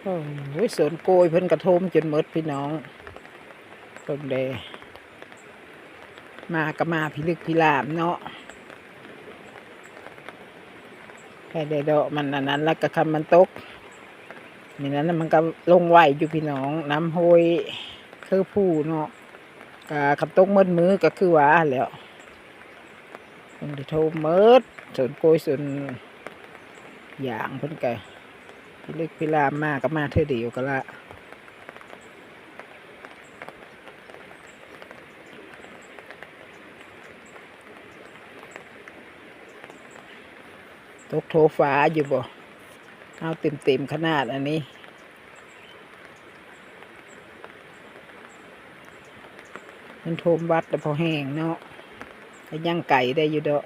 ໂອ້ຍ ສວນໂກຍເພິ່ນກະໂທມຈົນໝົດພີ່ນ້ອງ ເບິ່ງແດ່ ມາກະມາພິລຶກພິລາມເນາະ ແຄ່ໄດ້ເດາະມັນອັນນັ້ນ ແລ້ວກະຄັນມັນຕົກ ມີນັ້ນມັນກະລົງໄວຢູ່ພີ່ນ້ອງ ນ້ຳຫ້ວຍຄືພູເນາະ ກະຄັນຕົກໝົດມື້ກະຄືວ່າຫັ້ນແຫຼ້ວ. ເພິ່ນໄດ້ໂທມໝົດ ສວນໂກຍ ສວນຢາງ ເພິ່ນກະພິລຶກພິລາມ ມາກະມາເທື່ອດຽວກະລະ ຕົກໂທຟ້າຢູ່ບໍ່ ເອົາເຕັມໆຂະໜາດອັນນີ້. ມັນໂທມວັດແລ້ວພໍແຮງເນາະ ກະຍັງໄກໄດ້ຢູ່ເດາະ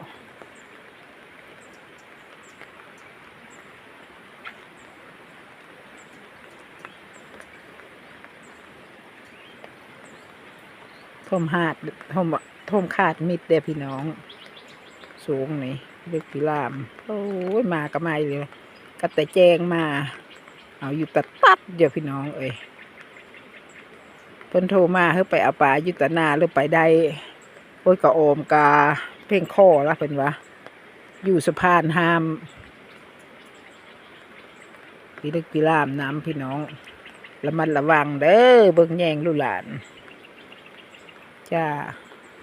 ໂທມຫາດ ໂທມ ໂທມຄາດມິດເດ້ພີ່ນ້ອງ ສູງນີ້ ເລິກພິລາມ ໂອ້ຍ ມາກະມາອີ່ຫຼີ ກະແຕ່ແຈ້ງມາ ເອົາຢູ່ຕາຕັດເດີພີ່ນ້ອງເອີຍ ເພິ່ນໂທມາ ເຮີໄປເອົາປາຢູ່ຕາໜ້າ ຫຼືໄປໄດ້ ໂອ້ຍ ກະອອມກະເພງຄໍລະ ເພິ່ນວ່າ ຢູ່ສະພານຫ້າມ ພິລຶກພິລາມນຳພີ່ນ້ອງ ລະມັດລະວັງເດີ ເບິ່ງແຍງລູກຫຼານ ຈ້າ.